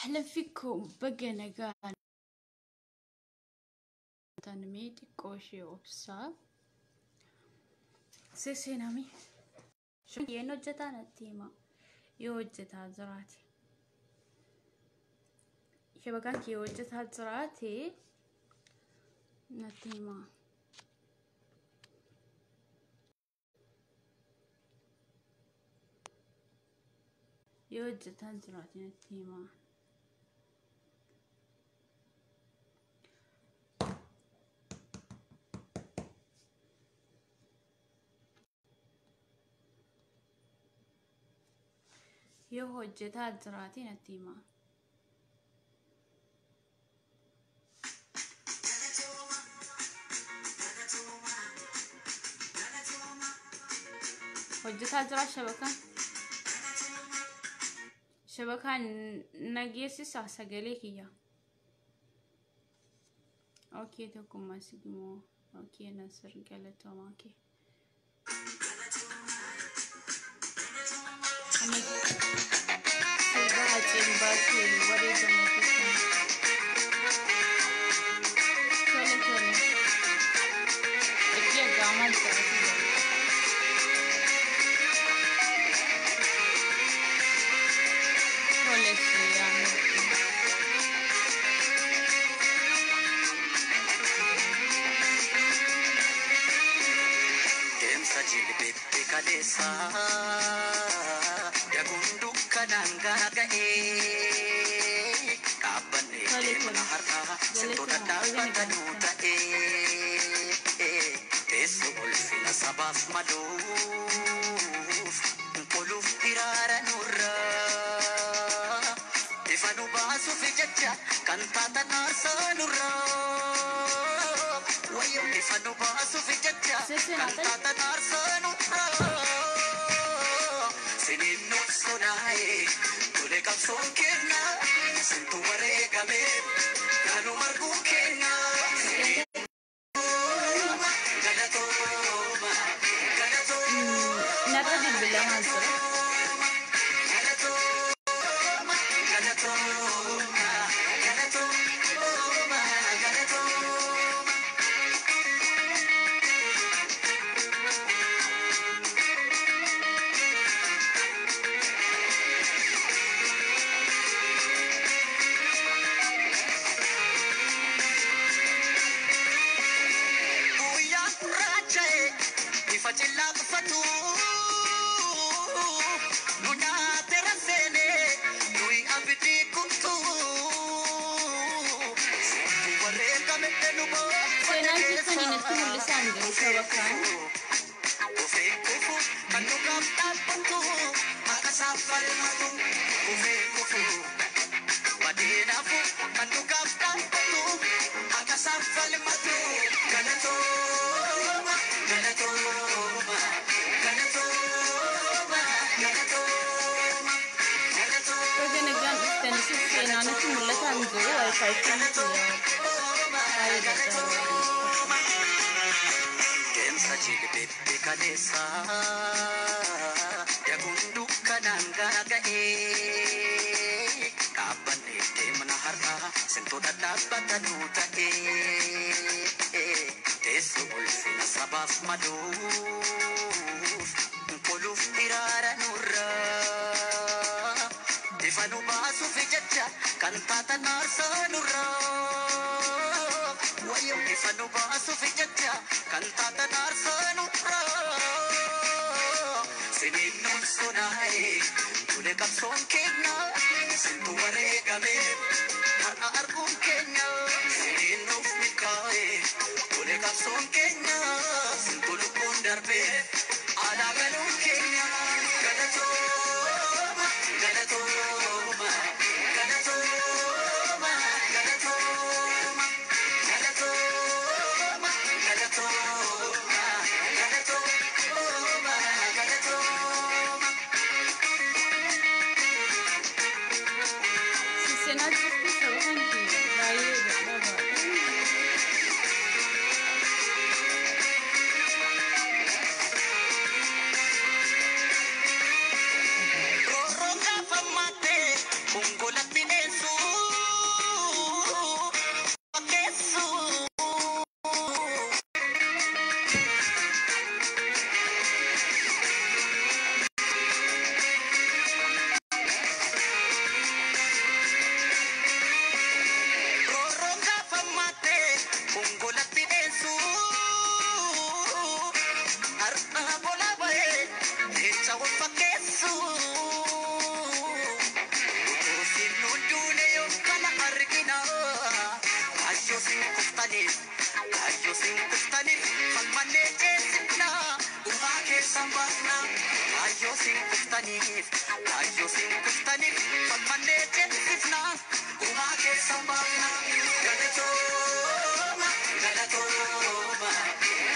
Ahlan fikum, baga nagaan mee xiqqoo ishee obsaa. Seseenami. Yeen hojjetaa natti hima. Yoo hojjetaa jiraate. Shabakaan kee hojjetaa jiraate natti hima. Yoo hojjetaa jiraate natti hima. Yoo hojjetaa jiraate natti hima. Hojjetaa jira shabakaan. Shabakaan nageessisaa sagalee kiyya. Okay, tokkummaa sigimoo. Okay, Nasir galatoomaa kee. Amma sirba Haceen baasee wareegame keessaa. Tole tole. Itti agaamaa jira. Tole si. Deemsa jilbeetti kaleessa daguun dukkanaan gaaga'ee dhaabbannee Tole deemna tole. har'a sintoota Galatoomaa. Baga nagaan dhaabbatanuu dhuftan. ta'ee teessoo ulfina sabaaf maluuf qoluuf hiraara nurraa ifa nu baasuuf jecha kan taatan aarsaa nurraa wayyo ifa nu baasuuf jecha kan Seseenaa ta'e. taatan aarsaa nurraa siniin nuuf sodaa'e tole qabsoon kenna sintu wareegame kanu marguu kenna galatooma galatooma Narra bilbilamaa jira. galatooma galatooma galatooma galatooma. Guyyaa gurraacha'e ifa cillaa uffatu nu nyaate raseene nuyi abidii kuttu wareegame nu Seenaan jettanii natti mul'isaan jiru shabakaan. Kufee kufu kan nu gaaf dhaabbatu akka isaaf falmatu kufee kufu badeenaafu kan nu gaaf dhaabbatu akka isaaf falmatu galatooma galatooma galatooma galatooma Baga nagaan dhuftan isin seenaa natti mul'ataan jiru wifi galatooma baay'ee dadhabaa. Deemsa jilbeetti kaleessa daguun dukkanaan gaaga'ee dhaabbannee deemna har'a sintoota dhaabbatanuu ta'ee teessoo ulfina sabaaf maluuf qoluuf hiraara nurraa ifa nu baasuuf jecha kan taatan aarsaa nurraa wayyo ifa nu baasuuf jecha kan taatan aarsaa nurraa siniin nuuf sodaa'e tole qabsoon keenya sintu wareegame har'a arguun keenya siniin nuuf milkaa'e tole qabsoon keenya sintu lubbuun darbe alaa galuun keenya galatooma galatooma galatooma galatooma galatooma galatooma galatooma galatooma. Seseenaa jirtu shabakaan kiyya baay'ee dadhabaadha. Roorroon gaafammaatee hongolatti dheessu. kuftaniif, kaayyoo siin kuftaniif, falmannee ceesifnaa, gumaa keessan baafna. Galatooma, galatooma,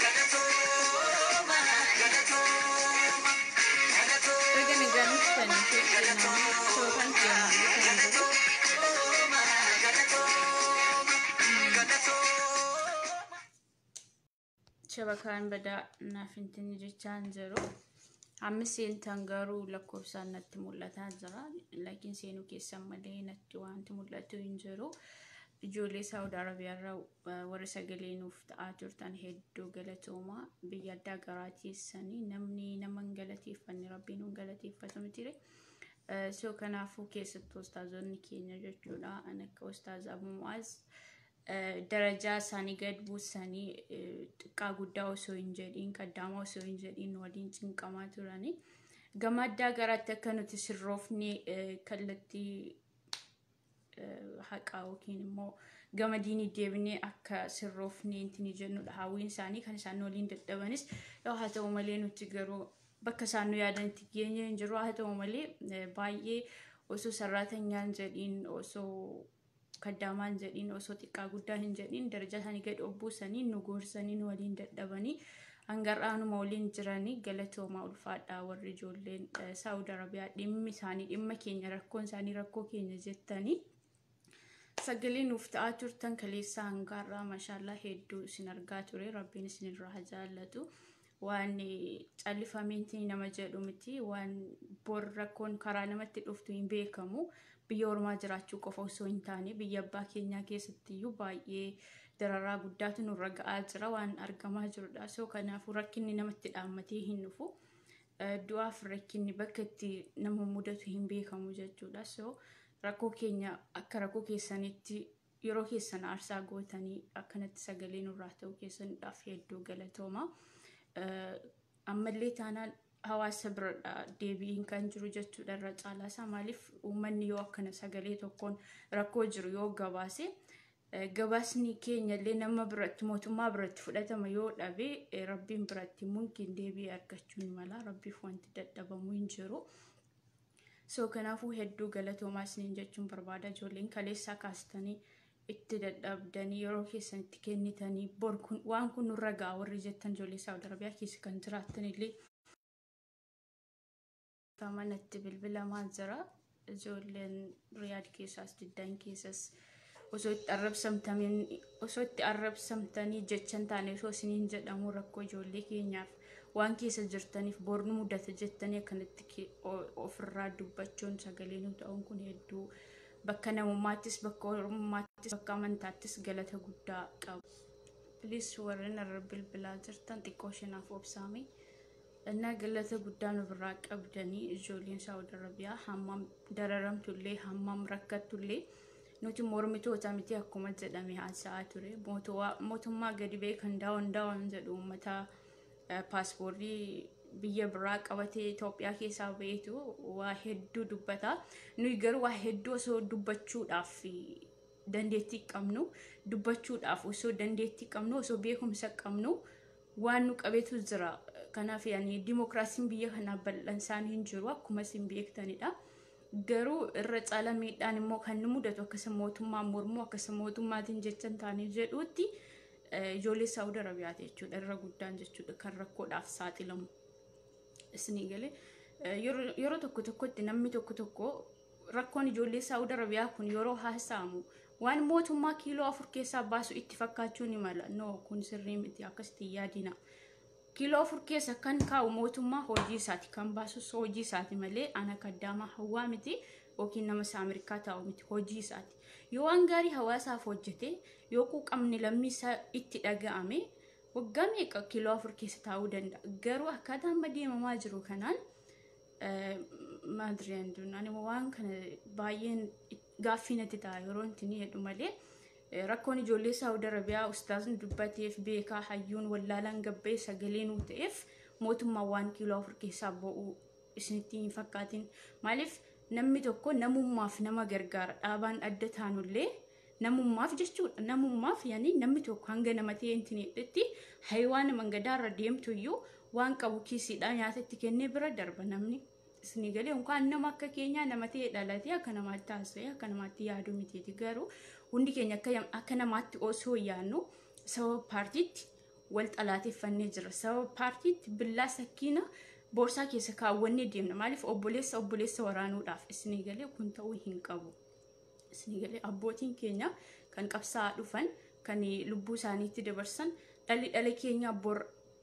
galatooma, galatooma, Baga nagaan dhuftanii keessanaa sookan keenya kan jiru. galatooma, galatooma, galatooma. Shabakaan badaa naaf hin tinni jechaa hin jiru. Hammi seentan garuu lakkoofsaan natti mul'ataa jira. Laakiin seenuu keessan malee natti wanti mul'atu hin jiru. Ijoollee Saawud Arabiyaarraa warra sagalee nuuf ta'aa turtan hedduu galatooma. Biyya addaa garaa teessanii namni nama hin galateeffanne rabbiin hin galateeffatu miti. So kanaafuu keessattuu ustaazonni keenya jechuudha. An akka ustaaz Abu Mu'aaz darajaa isaanii gad buusanii xiqqaa guddaa osoo hin jedhiin kaddaamaa osoo hin jedhiin waliin cinqamaa turanii. Gama addaa garaatti akka nuti sirroofne kallattii haqaa yookiin immoo gama diinii deebinee akka sirroofne inti jennudha. Hawwiin isaanii kan isaan waliin dadhabanis yoo haa ta'u malee nuti garuu bakka isaan nu yaadanitti geenye hin jiru. Haa ta'u malee baay'ee osoo sarraatanyaan jedhiin, osoo kaddaamaan jedhiin, osoo xiqqaa guddaa hin jedhiin darajaa isaanii gad obbuusanii nu gorsanii nu waliin dadhabanii hangar'aanuma waliin jiranii galatoomaa, ulfaadhaa. Warri ijoolleen Saawud Arabiyaa dhimmi isaanii dhimma keenya, rakkoon isaanii rakkoo keenya jettanii sagalee nuuf ta'aa turtan kaleessaa hangaarraa mashaallaa hedduu isin argaa ture. Rabbiin isin irraa haa jaallatu. Waan callifameentiin nama jedhu miti, waan bor rakkoon karaa namatti dhuftu hin beekamu. Biyya ormaa jiraachuu qofa osoo hin taane biyya abbaa keenyaa keessattiyyuu baay'ee dararaa guddaatu nurra ga'aa jira, waan argamaa jirudha. So kanaafuu rakkinni namatti dhaammatee hin dhufu. Du'aaf rakkinni bakka itti nama mudatu hin beekamu jechuudha. So rakkoo keenya akka rakkoo keessanitti yeroo keessan aarsaa gootanii akkanatti sagalee nurraa ta'uu keessaniidhaaf hedduu galatooma. Ammallee taanaan hawaasa biradha deebiin kan jiru jechuudha irra caalaa isaa. Maaliif, uummanni yoo akkana sagalee tokkoon rakkoo jiru yoo gabaase, gabaasni keenya illee nama biratti, mootummaa biratti fudhatama yoo dhabe, rabbiin biratti mumkin deebii argachuu ni mala. Rabbiif wanti dadhabamu hin jiru. So kanaafuu hedduu galatoomaa isiniin jechuun barbaada. Ijoolleen kaleessaa kaastanii itti dadhabdanii yeroo keessan itti kennitanii bor kun waan kun nurra ga'a warri jettan, ijoollee Saawud Arabiyaa keessa kan jiraattan illee manatti bilbilamaa jira. Ijoolleen Riyaad keessaas Jiddaan keessas osoo itti arrabsamtanii jecha hin taane osoo isiniin jedhamu, rakkoo ijoollee keenyaaf waan keessa jirtaniif bornu mudata jettanii akkanatti ofirraa dubbachuun sagalee nu ta'uun kun hedduu bakka namummaattis, bakka oromummaattis, bakka amantaattis galata guddaa qaba. Please, warreen irra bilbilaa jirtan xiqqoo isheenaaf obsaame. Innaa galata guddaa nu biraa qabdanii. Ijoolleen Saawud Arabiyaa hammam dararamtullee, hammam rakkattullee, nuti mormitoota miti akkuma jedhame haasa'aa ture. Mootummaa gadi ba'ee kan daawwan daawwan jedhu uummata paaspoortii biyya biraa qabatee Itoophiyaa keessaa ba'eetu waa hedduu dubbata. Nuyi garuu waa hedduu osoo dubbachuudhaaf dandeettii qabnu, dubbachuudhaaf osoo dandeettii qabnu, osoo beekumsa qabnu, waan nu qabeetu jira. Kanaaf yaani dimookiraasiin biyya kanaa bal'ansaan hin jiru akkuma isin beektanidha. Garuu irra caala miidhaan immoo kan nu mudatu akkasuma mootummaa mormuu, akkasuma mootummaatiin jecha hin taane jedhuutti ijoollee Saawud Arabiyaati jechuudha irra guddaan jechuudha kan rakkoodhaaf saaxilamu. Isinii galee, yeroo tokko tokkotti namni tokko tokko rakkoon ijoollee Saawud Arabiyaa kun yeroo haasa'amu waan mootummaa kiiloo 4 keessaa baasu itti fakkaachuu ni mala. No, kun sirrii miti, akkasitti yaadina. Kiiloo 4 keessa kan kaa'u mootummaa hojii isaati, kan baasus hojii isaati malee ana kaddaamaa hawwaa miti yookiin nama isaa Ameerikaa taa'u miti, hojii isaati. Yoo waan gaarii hawaasaaf hojjete, yoo quuqamni lammii isaa itti dhaga'ame, waggaa meeqa kiiloo 4 keessa taa'uu danda'a. Garuu akkaataa amma deemamaa jiru kanaan maadriyaan ani waan kana baay'een gaaffii natti ta'a yeroo inti ni jedhu malee rakkoon ijoollee Saawud Arabiyaa ustaazni dubbateef, beekaa hayyuun wallaalaan gabbee sagalee nuu ta'eef mootummaa waan kiiloo 4 keessaa ba'uu isinitti hin fakkaatin. Maaliif, namni tokko namummaaf nama gargaara, dhaabaan adda taanullee namummaaf jechuudha. Namummaaf yaani namni tokko hanga nama ta'e inti jedhetti hayiwaana mangadaarra deemtu iyyuu waan qabu kiisiidhaa nyaata itti kennee bira darba namni. Isinii galee yookaan nama akka keenyaa nama ta'e dhalatee akka namaatti haasa'ee akka namaatti yaadu mitiiti. Garuu hundi keenya akka namaatti osoo yaadnu sababa paartiitti wal xalaateeffannee jira. Sababa paartiitti billaa sakkiina boorsaa keessa kaawwannee deemna. Maaliif obboleessa obboleessa waraanuudhaaf isinii galee kun ta'uu hin qabu. Isinii galee abbootiin keenya kan qabsaa'aa dhufan kan lubbuu isaaniitti dabarsan dhalli dhala keenya bor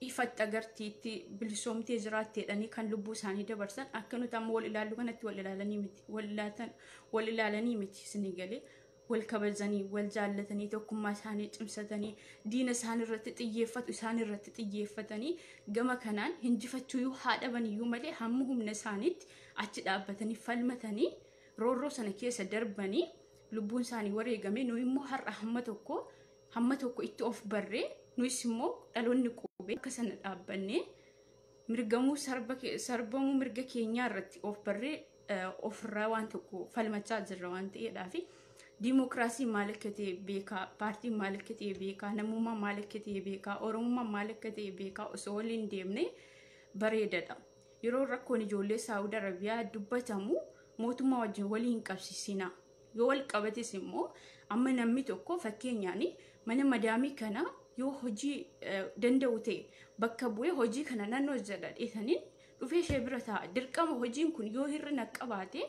ifatti agartiitti bilisoomtee jiraatteedhanii kan lubbuu isaanii dabarsan akka nuti amma wal ilaallu kanatti wal ilaalanii miti wal ilaalanii miti isinii galee wal kabajanii wal jaallatanii tokkummaa isaanii cimsatanii diina isaan irratti xiyyeeffatu isaan irratti xiyyeeffatanii gama kanaan hinjifachuu haa dhabaniyyuu malee hamma humna isaaniitti achi dhaabbatanii falmatanii roorroo sana keessa darbanii lubbuun isaanii wareegame. Nu immoo har'a hamma tokko itti of barree nuyis immoo dhaloonni qubee akka sana dhaabbannee mirgamuu sarbamuu mirga keenyaa irratti of barree ofirraa waan tokko falmachaa jirra waan ta'eedhaaf diimokiraasii maal akka ta'e beekaa, paartiin maal akka ta'e beekaa, namummaa maal akka ta'e beekaa, oromummaa maal akka ta'e beekaa osoo waliin deemne bareedadha. Yeroo rakkoon ijoollee Saawud Arabiyaa dubbatamu mootummaa wajjin walii hin qabsiisina. Yoo wal qabates immoo amma namni tokko fakkeenyaan mana madaamii kana yoo hojii danda'u ta'e bakka bu'ee hojii kana nan hojjedha dheetaniin dhufee ishee bira taa'a. Dirqama hojiin kun yoo hir'ina qabaate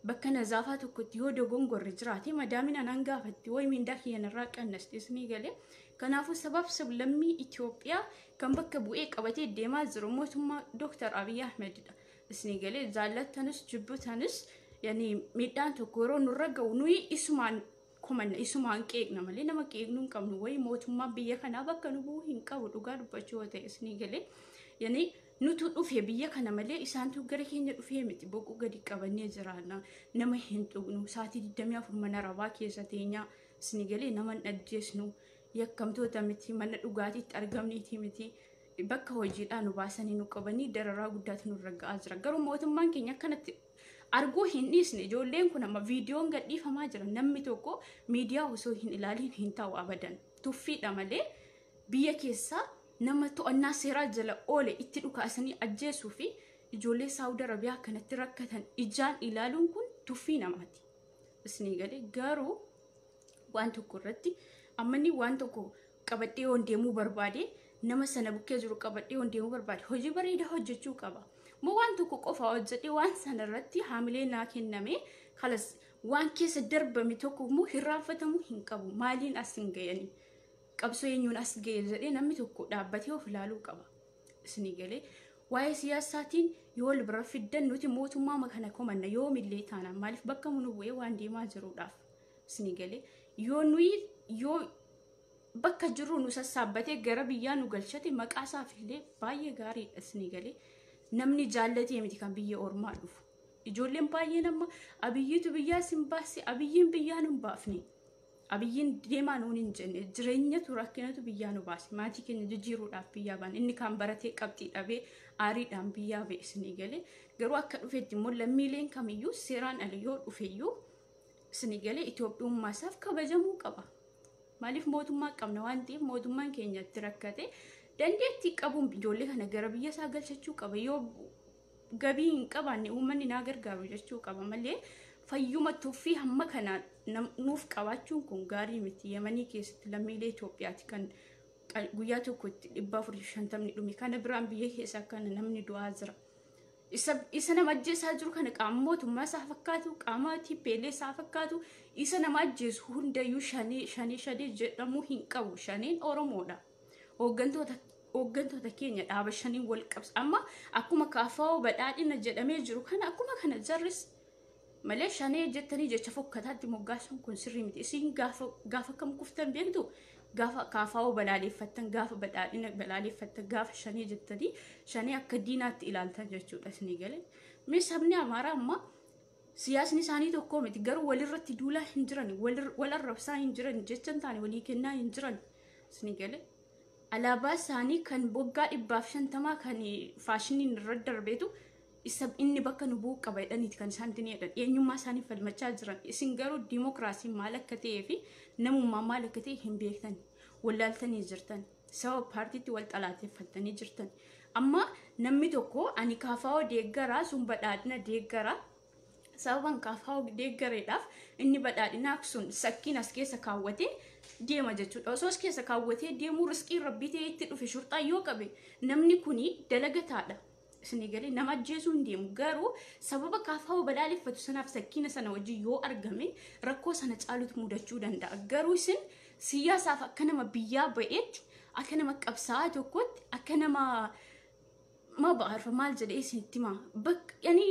bakka nazaafaa tokkotti yoo dogongorre jiraate madaamiin anaan gaafatti wayi mindaa kiyyan irraa qannasti isinii galee. Kanaafuu sabaaf sablammii Itoophiyaa kan bakka bu'ee qabatee deemaa jiru mootummaa Dooktar Abiyyi Ahmedidha. Isinii galee jaallattanis jibbitanis yani miidhaan tokko yeroo nurra ga'u nuyi isumaan komanna isumaan qeeqna malee nama qeeqnuu hin qabnu. Wayi mootummaa biyya kanaa bakka nu bu'uu hin qabu dhugaa dubbachuu yoo ta'e isinii galee yani nutu dhufe biyya kana malee isaantu gara keenya dhufee miti. Boquu gadi qabannee jiraanna, nama hin tuqnu, sa'aatii 24 mana rabaa keessa teenya isinii galee nama hin ajjeesnu, yakkamtoota miti, mana dhugaatiitti argamniiti miti. Bakka hojiidhaa nu baasanii nu qabanii dararaa guddaatu nurra ga'aa jira. Garuu mootummaan keenya akkanatti arguu hin dhiisne. Ijoolleen kun amma viidiyoon gadhiifamaa jira. Namni tokko miidiyaa osoo hin ilaaliin hin taa'u abadan. Tuffiidha malee biyya keessaa nama to'annaa seeraa jala oole itti dhukaasanii ajjeesuu fi ijoollee Saawud Arabiyaa kanatti rakkatan ijaan ilaaluun kun tuffii namaati. Isinii galee garuu waan tokko irratti ammanni waan tokko qabadhee yoon deemuu barbaade nama sana bukkee jiru qabadhee yoon deemuu barbaade hojii bareedaa hojjechuu qaba. Moo waan tokko qofa hojjedhee waan sana irratti haamilee naa kenname kalas waan keessa darbame tokko immoo hirraanfatamuu hin qabu. Maaliin as hin ga'anii? Qabsoo eenyuun as ga'e jedhee namni tokko dhaabbatee of ilaaluu qaba. Isinii galee waa'ee siyaasaatiin yoo wal bira fiddan nuti mootummaa kana komanna yoomillee taana maaliif bakka nu bu'ee waan deemaa jiruudhaaf. Isinii galee yoo nuyi yoo bakka jirru nu sassaabbatee gara biyyaa nu galchate maqaa isaaf illee baay'ee gaariidha. Isinii galee namni jaallatee miti kan biyya ormaa dhufu. Ijoolleen baay'een amma Abiyyiitu biyyaa sin baase, Abiyyiin biyyaa nu hin baafne. Abiyyiin deemaa nuun hin jenne, jireenyatu rakkinatu biyyaa nu baase. Maatii keenya jijjiiruudhaaf biyyaa baane. Inni kaan baratee qabxii dhabee aariidhaan biyyaa ba'e isinii galee. Garuu akka dhufetti immoo lammiileen kamiyyuu seeraan ala yoo dhufeyyuu isinii galee Itoophiyummaa isaaf kabajamuu qaba. Maaliif mootummaa qabna waan ta'eef mootummaan keenya itti rakkate dandeettii qabuun ijoollee kana gara biyya isaa galchachuu qaba. Yoo gabii hin qabaanne uummanni naa gargaaru jechuu qaba malee fayyuma tuffii hamma kana nuuf qabaachuun kun gaarii miti. Yemanii keessatti lammiilee Itoophiyaati kan guyyaa tokkotti 450 dhume. Kana biraan biyya keessa akkana namni du'aa jira. Isa nama ajjeesaa jiru kana qaama mootummaa isaa fakkaatu, qaama TPLF isaa fakkaatu, isa nama ajjeesu hundayyuu shanee shanee shanee jedhamuu hin qabu. Shaneen Oromoodha. Hooggantoota keenya dhaaba shaniin wal qabsa. Amma akkuma KFO badhaadhina jedhamee jiru kana akkuma kana jarris malee shanee jettanii jecha fokkataatti moggaasuun kun sirrii miti. Isin gaafa kam kuftan beektu? Gaafa KFO balaaleffattan, gaafa badhaadhina balaaleffattan, gaafa shanee jettanii shanee akka diinaatti ilaaltan jechuudha isinii galee. Mee sabni Amaaraa amma siyaasni isaanii tokko miti garuu walirratti duulaa hin jiran, wal arrabsaa hin jiran, jecha hin taane walii kennaa hin jiran isinii galee. Alaabaa isaanii kan waggaa 150 kan faashiniin irra darbeetu isa inni bakka nu bu'uu qaba jedhaniiti kan isaan ittiin jedhan. Eenyummaa isaanii falmachaa jiran. Isin garuu diimokiraasiin maal akka ta'ee fi namummaa maal akka ta'e hin beektan. Wallaaltanii jirtan. Sababa paartiitti wal xalaateeffattanii jirtan. Amma namni tokko ani KFO deeggaraa, sun badhaadhina deeggaraa, sababan KFO deeggareedhaaf inni badhaadhinaaf sun sakkiin as keessa kaawwatee deema jechuudha. Osoo as keessa kaawwatee deemuu riskii rabbii ta'ee itti dhufe shurxaa yoo qabe, namni kuni dalagataadha. Isinii galee? Nama ajjeesuu hin deemu, garuu sababa KFO balaaleffatu sanaaf sakkiina sana wajjin yoo argame rakkoo sana caalutu mudachuu danda'a. Garuu isin siyaasaaf akka nama biyyaa ba'eetti, akka nama qabsaa'aa tokkotti, akka nama ma ba'arfa maal jedhee isinitti himaa, bakka yani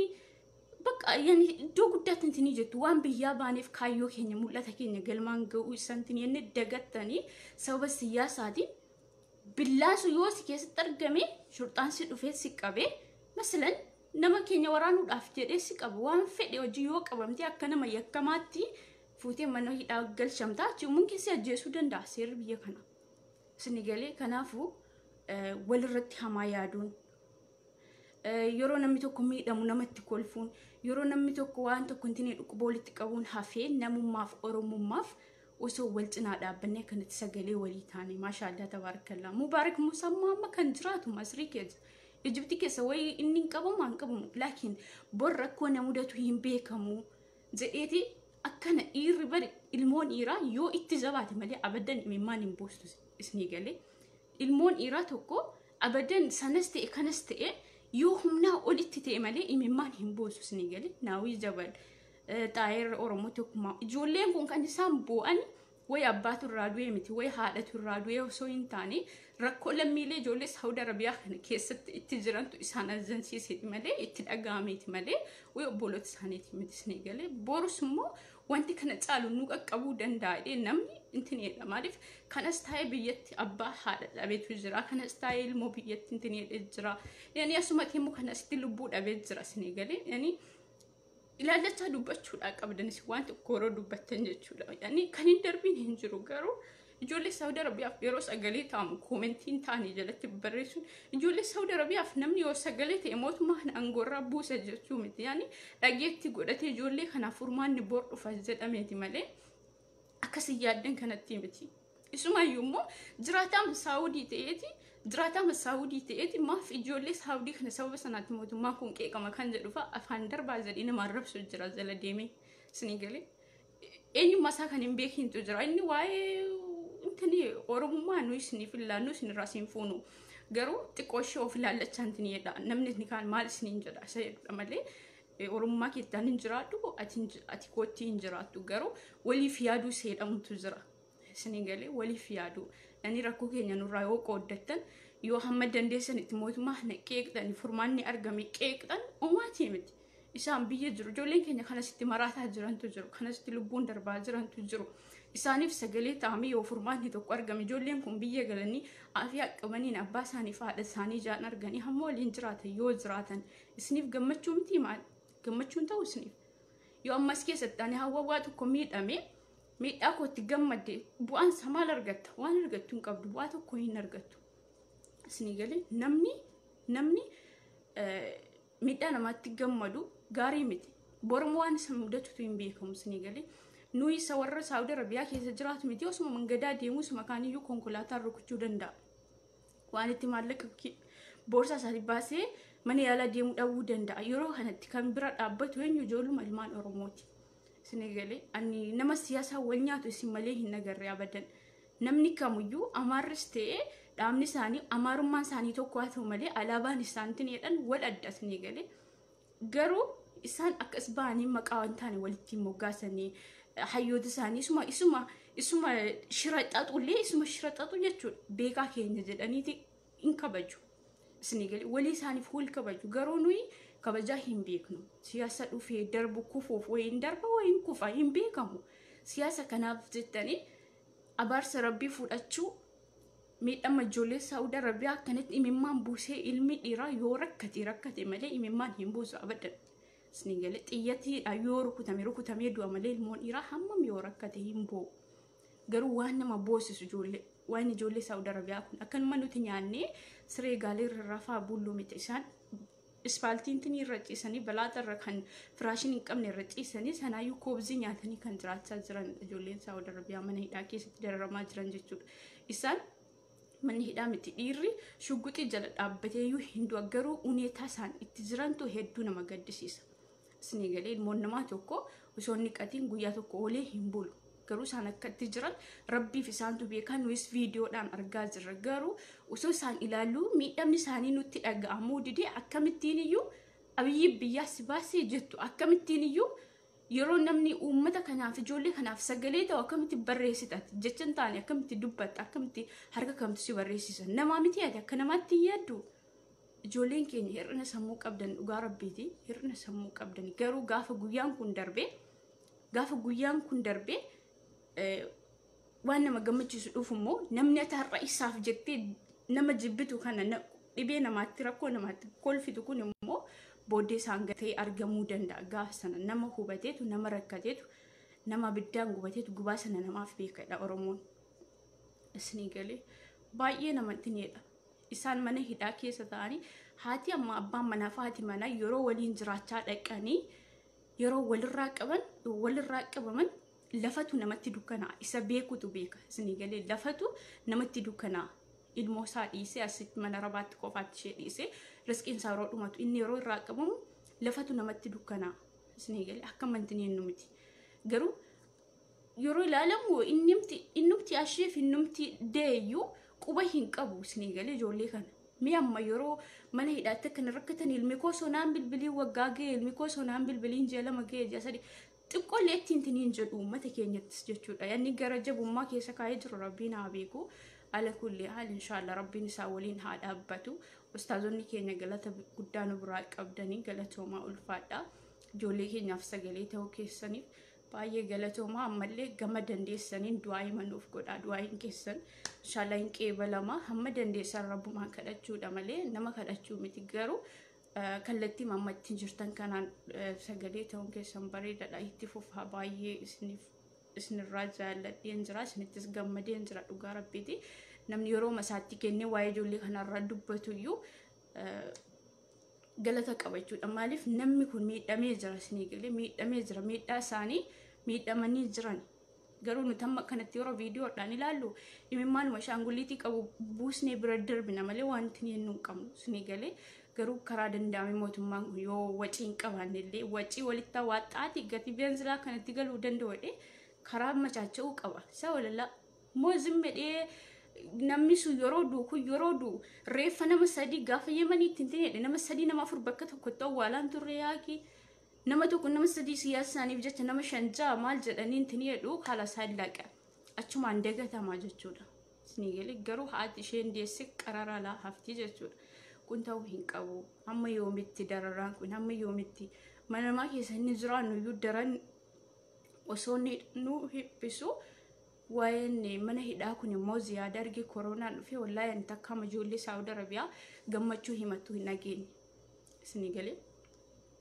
bakka yani iddoo guddaatti intinii jettu, waan biyyaa baaneef kaayyoo keenya, mul'ata keenya galmaan ga'uu isantin jenne dagattanii, sababa siyaasaatiin billaan sun yoo si keessatti argame, shurxaan si dhufee si qabee, masalan nama keenya waraanuudhaaf jedhee si qaba, waan fedhe hojii yoo qabamte akka nama yakkamaatti fuutee mana hidhaa galchamtaa, achi mumkin si ajjeesuu danda'a seerri biyya kana. Isin galee? Kanaafuu walirratti hamaa yaaduun, yeroo namni tokko miidhamu namatti kolfuun, yeroo namni tokko waan tokko hin dhukkuba walitti qabuun hafee, namummaaf oromummaaf osoo wal cinaa dhaabbannee akkanatti sagalee walii taane, maashaallah, tabaarakallaa. Mubaarak Musaa amma kan jiraatu Masrii keessa, Ijipti keessa wayii inni hin qabamu hin qabamu, laakiin bor rakkoo na mudatu hin beekamu jedheeti akkana. Dhiirri bari, ilmoon dhiiraa yoo itti jabaate malee abaddan imimmaan hin buustu. Isinii galee? Ilmoon dhiiraa tokko abadan sanas ta'e kanas ta'e yoo humnaa olitti ta'e malee imimmaan hin buusu. Isinii galee? Naawii Jabal, Xaayirra Oromoo tokkummaa, ijoolleen kun kan isaan boo'an wayi abbaatu irraa du'e miti, wayi haadhatu irraa du'e osoo hin taane, rakkoo lammiilee ijoollee Saawud Arabiyaa kana keessatti itti jirantu isaan ajansiiseeti malee, itti dhaga'ameeti malee, wayi obboloota isaaniiti miti. Isinii galee? Borus immoo wanti kana caalu nu qaqqabuu danda'a namni intineedha. Maaliif kanas taa'ee biyyatti abbaa haadha dhabeetu jira, kanas taa'ee ilmoo biyyatti intineedha jira, yani asumatti immoo kanasitti lubbuu dhabee jira. Isinii galee? Yani ilaallachaa dubbachuudha qabdanis waan tokko yeroo dubbattan jechuudha. Yani kan hin darbiin hin jiru, garuu ijoollee Saawud Arabiyaaf yeroo sagalee ta'amu koomentiin ta'anii jalatti barreessuun, ijoollee Saawud Arabiyaaf namni yoo sagalee ta'e mootummaan aangoorraa buusa jechuu miti. Yani dhageetti godhatee ijoollee kanaaf furmaanni bor dhufa jedhameeti malee akkasii yaaddan kanatti miti. Isumaayyuu immoo jiraataan Saawudii ta'eeti, jiraataan Saawudii ta'eeti maaf ijoollee Saawudii kana sababa sanaatti mootummaan kun qeeqama kan jedhu fa'a afaan darbaa jedhee nama arrabsu jira jala deemee. Isinii galee? Eenyummaa isaa kan hin beekintu jira. Inni waa'ee intini Oromummaa nu isiniif ilaannu isinirraa siin fuunu. Garuu xiqqoo ishee of ilaallachaa intini jedha. Namni inni kaan maal isiniin jedha isa jedhudha malee, Oromummaa keessaan hin jiraadhu, ati kootti hin jiraattu, garuu waliif yaaduu seedhamutu jira. Isinii galee? Waliif yaaduu. Inni rakkoo keenya nurraa yoo qooddattan, yoo hamma dandeessanitti mootummaa kana qeeqxan, furmaanni argame qeeqxan, omaatii miti. Isaan biyya jiru, ijoolleen keenya kanasitti maraataa jirantu jiru, kanasitti lubbuun darbaa jirantu jiru. Isaaniif sagalee ta'amee yoo furmaanni tokko argame, ijoolleen kun biyya galanii afiyaa qabaniin abbaa isaanii fi haadha isaanii jaan arganii hamma waliin jiraatan yoo jiraatan isiniif gammachuu miti? Maal gammachuun ta'u isiniif? Yoo ammas keessatti ani hawwa tokko miidhame, miidhaa kootti gammadde, bu'aan isaa maal argatta? Waan argattu hin qabdu, bu'aa tokko hin argattu. Isinii galee? Namni miidhaa namaatti gammadu gaarii miti. Boruma waan isa mudatutu hin beekamu. Isinii galee? Nuyi isa warra Saawud Arabiyaa keessa jiraatu miti, osuma mangadaa deemus makaaniyyuu konkolaataan rukuchuu danda'a. Waan itti maallaqa boorsaa isaanii baasee mana yaalaa deemuu dhabuu danda'a. Yeroo kanatti kan bira dhaabbatu eenyu? Ijoolluma ilmaan Oromooti. Isinii galee? Ani nama siyaasaa wal nyaatu isin malee hin agarre abadan. Namni kamiyyuu Amaarris ta'ee, dhaabni isaanii, amaarummaan isaanii tokko haa ta'u malee, alaabaan isaaniitiin jedhan wal adda. Isinii galee? Garuu isaan akkas ba'anii maqaa waan taane walitti moggaasanii, hayyoota isaanii isuma shira xaxullee, isuma shira xaxu jechuudha, beekaa keenya jedhaniiti hin kabaju. Isinii galee? Walii isaaniif wal kabaju, garuu nuyi kabajaa hin beeknu. Siyaasa dhufee darbu kufuuf wayiin darba wayiin kufa hin beekamu. Siyaasa kanaaf jettanii abaarsa rabbii fudhachuu, miidhama ijoollee Saawud Arabiyaa akkanatti imimmaan buusee, ilmi dhiiraa yoo rakkate rakkate malee imimmaan hin buusu abadan. Isinii galee? Xiyyatiidha yoo rukutame rukutamee du'a malee ilmoon dhiiraa hammam yoo rakkate hin boo'u. Garuu waan nama boosisu ijoollee, waan ijoollee Saawud Arabiyaa kun akkanuma nuti nyaannee siree gaalee irra rafaa bulluu miti. Isaan ispaaltiin irra ciisanii, balaaxa irra kan firaashin hin qabne irra ciisanii, sanaayyuu koobzii nyaatanii kan jiraachaa jiran ijoolleen Saawud Arabiyaa mana hidhaa keessatti dararamaa jiran jechuudha. Isaan Manni hidhaa miti, dhiirri shugguxii jala dhaabbateeyyuu hin du'a, garuu uneetaa isaan itti jirantu hedduu nama gaddisiisa. Isinii galee, ilmoon namaa tokko osoo inni qatiin guyyaa tokko oolee hin bulu. Garuu isaan akka itti jiran rabbiif isaantu beekaa, nuyis viidiyoodhaan argaa jirra. Garuu osoo isaan ilaallu miidhamni isaanii nutti dhaga'amuu didee, akkamittiin iyyuu Abiyyi biyyaa si baasee jettu, akkamittiin iyyuu yeroo namni uummata kanaaf, ijoollee kanaaf sagalee ta'u akkamitti barreessita, jecha hin taane akkamitti dubbatta, akkamitti harka kamtu si barreessisa? Namaa miti ati? Akka namaatti hin yaaddu? Ijoolleen keenya hir'ina sammuu qabdan, dhugaa rabbiiti, hir'ina sammuu qabdan. Garuu gaafa guyyaan kun darbee waan nama gammachiisu dhufu immoo, namni ati har'a isaaf jettee nama jibbitu kana, dhibee namaatti, rakkoo namaatti kolfitu kun immoo booddee isaan gatee argamuu danda'a. Gaafa sana nama hubateetu, nama rakkateetu, nama abiddaan gubateetu gubaa sana namaaf beekadha Oromoon. Isinii galee, baay'ee namatti niidha. Isaan mana hidhaa keessa ta'anii, haati amma abbaan manaa fi haati manaa yeroo waliin jiraachaa dhaqanii yeroo walirraa qaban, walirraa qabaman, lafatu namatti dukkanaa, isa beekutu beeka. Isinii galee, lafatu namatti dukkanaa. Ilmoo isaa dhiisee asitti mana rabaatti qofaatti ishee dhiisee, riskiin isaa yeroo dhumatu, inni yeroo irraa qabamu, lafatu namatti dukkanaa. Isinii galee, akka amantiin nu miti. Garuu yeroo ilaalamu innumti asheef innumti deeyyuu quba hin qabu. Isinii galee, ijoollee kana. Mi amma yeroo mana hidhaatti akkana rakkatan, ilmi koo sonaan bilbiliin waggaa ga'e, ilmi koo sonaan bilbiliin ji'a 2 ga'e, ji'a 3 xiqqoollee ittiin tiniin jedhu uummata keenyattis jechuudha. Yanni gara jabummaa keessa kaa'ee jiru rabbiin haa beeku. Ala kulli haal, inshaallah rabbiin isaa waliin haa dhaabbatu. Ustaazonni keenya galata guddaa nu biraa qabdanii, galatoomaa, ulfaadha. Ijoollee keenyaaf sagalee ta'uu keessaniif baay'ee galatoomaa. Ammallee gama dandeessaniin du'aa himanuuf godhaa. Du'aayin keessan inshaallah hin qeebalama. Hamma dandeessan rabbumaan kadhachuudha malee nama kadhachuu miti. Garuu kallattii amma ittiin jirtan kanaan sagalee ta'uun keessan bareedaadha. Itti fufaa, baay'ee isiniif isinirraa jaalladheen jira, isinittis gammadeen jira, dhugaa rabbiiti. Namni yeroo masaatti kennee waa'ee ijoollee kanarraa dubbatu iyyuu galata qaba jechuudha. Maaliif, namni kun miidhamee jira, isinii galee, miidhamee jira, miidhaa isaanii miidhamanii jiran. Garuu nuti amma kanatti yeroo viidiyoodhaan ilaallu imimmaanuma ashaangulliitii qabu buusnee bira darbina malee wanti nu hin qabnu, isinii galee. Garuu karaa danda'ame mootummaan kun yoo wacii hin qabaanne illee wacii walitti waaxaati gatii beenzilaa kanatti galuu danda'u karaa machaacha'uu qaba. Isa walallaa moo zimmedhee namni sun yeroo du'u kun yeroo du'u reeffa nama sadii gaafa Yemanii ittiin ta'edha, nama sadii, nama afur bakka tokkotti awwaalaan turre. Yaaki nama tokko, nama sadii siyaasa isaaniif jecha nama shan ja'a maal jedhanii ittiin jedhu haala isaan laqa achumaan dagatamaa jechuudha. Isinii galee, garuu haati isheen deesse qarara laa hafti jechuudha. Kun ta'uu hin qabu. Hamma yoomitti dararaan kun? Hamma yoomitti? Mana namaa keessa inni jiraannu iyyuu daran osoo nu dhiphisu, waa'een mana hidhaa kun immoo ziyaada arge. Koronaan dhufee wallaahi ani takka ijoollee Saawud Arabiyaa gammachuu himattu hin dhageenye. Isinii galee,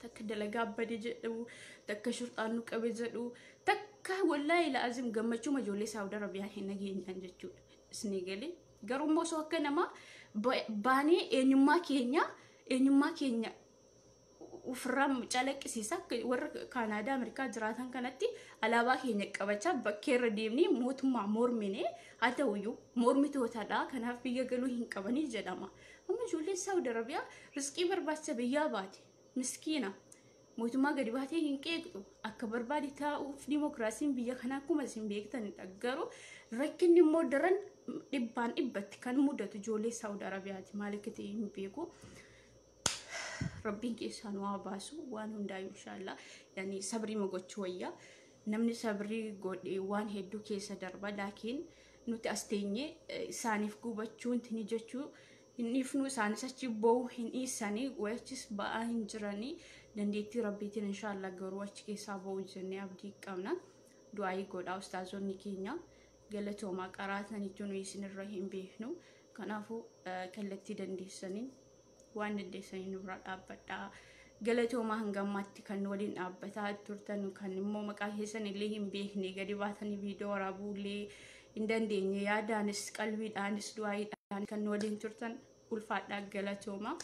takka dalagaa bade jedhu, takka shurxaan nu qabe jedhu, takka wallaahi la'azim gammachuu ijoollee Saawud Arabiyaa hin dhageenyaan jechuudha. Isinii galee, garuu immoo osoo akka namaa baanee eenyummaa keenya ofirraa calaqqisiisa, akka warra Kaanaadaa, Ameerikaa jiraatan kanatti alaabaa keenya qabachaa bakkeerra deemnee mootummaa mormine haa ta'uyyuu, mormitootadha, kanaaf biyya galuu hin qabanii jedhama. Amma ijoolleen Saawud Arabiyaa riskii barbaacha biyyaa baate, miskiina, mootummaa gadi baatee hin qeeqxu, akka barbaade taa'uuf dimokiraasiin biyya kanaa akkuma isin beektanidha. Garuu rakkinni immoo daran dhibbaan dhibbatti kan mudatu ijoollee Saawud Arabiyaati, maal akka ta'e hin beeku. Rabbiin keessaa nu haa baasu waan hundaayyuu inshaallah. Yani sabrii gochuu wayyaa, namni sabrii godhe waan hedduu keessa darba. Laakiin nuti as teenyee isaaniif gubachuun tini jechuu hin dhiifnu, isaanis achi boo'uu hin dhiisanii, wachis ba'aa hin jiranii. Dandeettii rabbiitiin inshaallah garuu achi keessaa ba'uu jennee abdii qabna. Du'aayii godhaa ustaazonni keenya, galatoomaa. Qaraatanitti nu isinirra hin beeknu. Kanaafuu kallattii dandeessaniin waan dandeessanii nu bira dhaabbadhaa. Galatoomaa, hanga ammaatti kan waliin dhaabbataa turtan, kan immoo maqaa keessan illee hin beekne, gadi baatanii viidiyoo waraabuu illee hin dandeenye, yaadaanis qalbiidhaanis du'aayiidhaan kan waliin turtan ulfaadhaa, galatoomaa.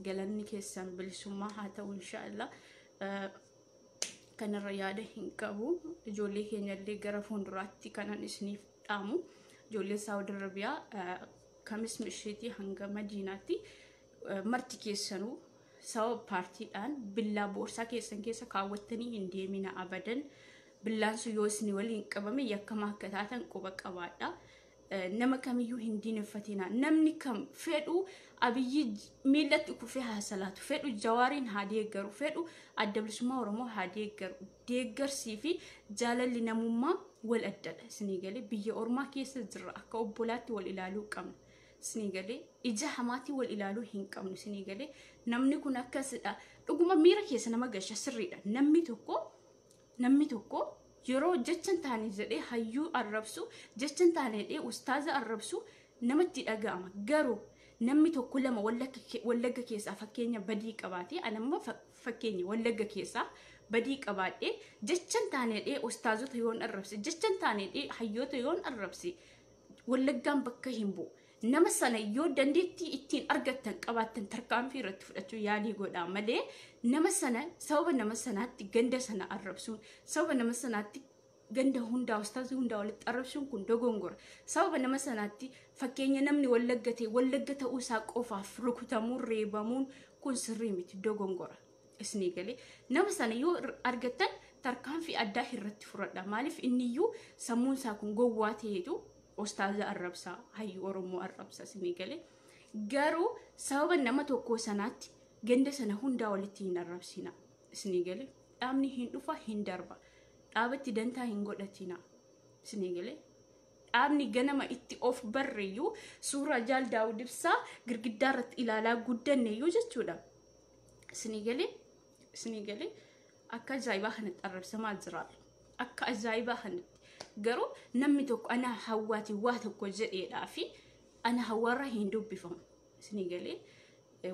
Galanni keessan bilisummaa haa ta'u inshaallah. Kanarra yaada hin qabu. Ijoollee keenya illee gara fuulduraatti kanan isiniif dhaamu, ijoollee Saawud Arabiyaa Kamis Misheetii hanga Madiinaatti marti keessanuu sababa paartiidhaan billaa boorsaa keessan keessa kaawwattanii hin deemina abadan. Billaan sun yoo isin waliin qabame yakkamaa akka taatan quba qabaadha. Nama kamiyyuu hin diineffatina. Namni kam fedhu Abiyyi miillatti kufee haa salaatu, fedhu Jawaariin haa deeggaru, fedhu Adda Bilisummaa Oromoo haa deeggaru. Deeggarsii fi jaalalli namummaa wal addadha. Isinii galee, biyya ormaa keessa jirra, akka obbolaatti wal ilaaluu qabna. Isinii galee, ija hamaatii wal ilaaluu hin qabnu. Isinii galee, namni kun akkasidha. Dhuguma miira keessa nama gasha, sirriidha. Namni tokko yeroo jecha hin taane jedhee hayyuu arrabsu, jecha hin taane jedhee ustaaza arrabsu, namatti dhaga'ama. Garuu namni tokko lama Wallagga keessaa fakkeenya badii qabaate, anamma fakkeenya Wallagga keessaa badii qabaadhee jecha hin taane jedhee ustaazota yoon arrabse, jecha hin taane jedhee hayyoota yoon arrabse, Wallaggaan bakka hin bu'u. Nama sana yoo dandeettii ittiin argattan qabaattan tarkaanfii irratti fudhachuu yaalii godhaa malee, nama sana sababa nama sanaatti ganda sana arrabsuun, sababa nama sanaatti ganda hundaa, ustaazii hundaa walitti arrabsuun kun dogongora. Sababa nama sanaatti fakkeenya namni Wallagga ta'e Wallagga ta'uu isaa qofaaf rukutamuun, reebamuun kun sirrii miti, dogongora. Isinii galee, nama sana yoo argattan tarkaanfii addaa irratti fudhadha. Maaliif, inniyyuu sammuun isaa kun gowwaa ta'eetu ustaaza arrabsaa, hayyuu Oromoo arrabsa. Isinii galee, garuu sababa nama tokkoo sanaatti ganda sana hundaa walitti hin arrabsina. Isinii galee, dhaabni hin dhufa, hin darba. Dhaabatti dantaa hin godhatina. Isinii galee, dhaabni ganama itti of barreeyyuu suuraa Jaal Daawud Ibsaa girgiddaa irratti ilaalaa guddanneeyyuu jechuudha. Isinii galee, isinii galee, akka ajaa'ibaa kanatti arrabsamaa jira. Akka ajaa'ibaa kanatti. Garuu namni tokko ana hawwaati waa tokko jedheedhaa fi ana hawwaarraa hin dubbifamu. Isinii galee,